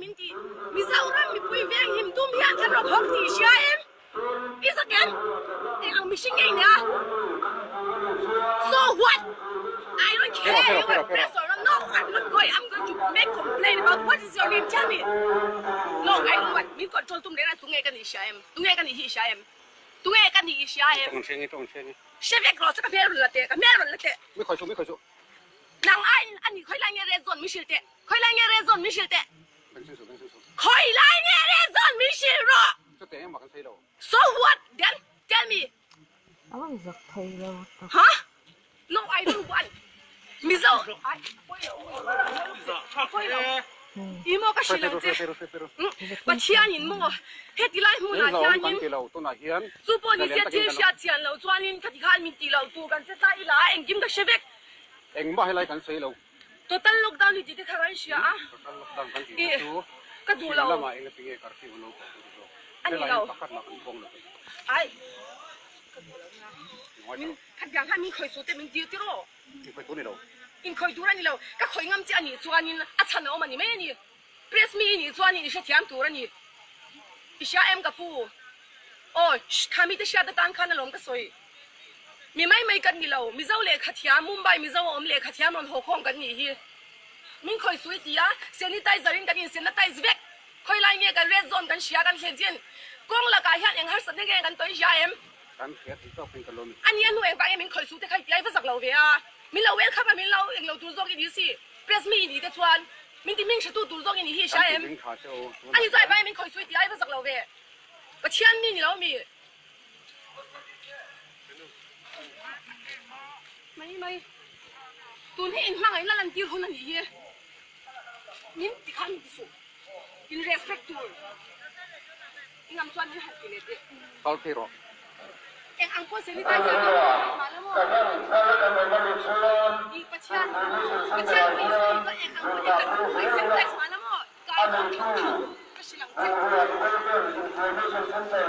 min ti. Mizoram mipui veng him tum hian kan rawn hawk tih i hria em? I zak em? Eng ang mihring nge i nia? So what? I don't care you are press or not. No, I'm not going. I'm going to make complaint about what is your name? Tell me. No, I don't want. Min control tum reng a tunge ka nih i hria em? Tunge ka nih hi i hria em? Tunge ka nih i hria em? Hre vek rawh se ka hmel rawn la teh, ka hmel rawn la teh. Mi khawi suh, mi khawi suh. Nang aiin a ni khawi lai nge red zone min hrilh teh, khawi lai nge red zone min hrilh teh. Khawi lai nge red zone min hrilh rawh. So what then? Tell me. A rawn zak thei lo tak. Huh? No, I don't want. Mizo ai pawi lo. I maw ka hrilh ang che. Pathian in maw heti lai hmunah hianin chu pawh ni se thil hriat chian loh chuanin khati khan min tih loh tur kan che ta ila engkim ka hre vek. Engmah helai kan sawi lo. Total lockdown hi tih te kha kan hria a. Total lockdown kan tih te chu ka duh lo. Lamah eng ati nge curfew an lo pawh kan ti zawk. A ni lo. Pakhat mah kan pawng lo. Ai ka duh lo nia. Min khatiang khan min khawih suh te min tir tiraw. In khawih tur a ni lo. In khawih tur a ni lo. Ka khawih ngam che a nih chuanin a chhan a awm a ni mai a ni. Press mi i nih chuanin i hrethiam tur a ni. I hria em ka pu? Aw, shh, kha mite hriat atan khan alawm ka sawi. Mi mai mai kan ni lo. Mizo lehkha thiam, Mumbai Mizo a awm lehkha thiam rawn haw khawm kan nih hi. Min khawih suh i ti a, sanitizer in kan insanitize vek. Khawi lai nge kan red zone kan hria kan hlen chin. Kawng lakah hian eng harsatna nge kan tawi hria em? Kan hria thei tawk in ka lawm i. A ni a hnu engvang nge min khawih suh te kha i ti a, i va zak lo ve a. Min lo welcome a, min lo englo tur zawk i ni si. Press mi i nih te chuan min ti hming hretu tur zawk i nih hi i hria Kan em? ti hming tha che u. A ni chuan engvang nge min khawih suh i ti a, i va zak lo ve. Pathian mi ni lo mi. Mai mai. Tun hi in hmangaihna lantir hun a nih hi. Min ti khan min ti suh. In respect tur. I ngam chuan min han ti leh teh. Kal phei rawh. Eng ang pawh sanitizer kan hmang thei mah la maw? I Pathian Pathian pawh i sawi chuan eng ang pawhin kan sanitize mah la maw? Kai tho tho ka hrilh ang che.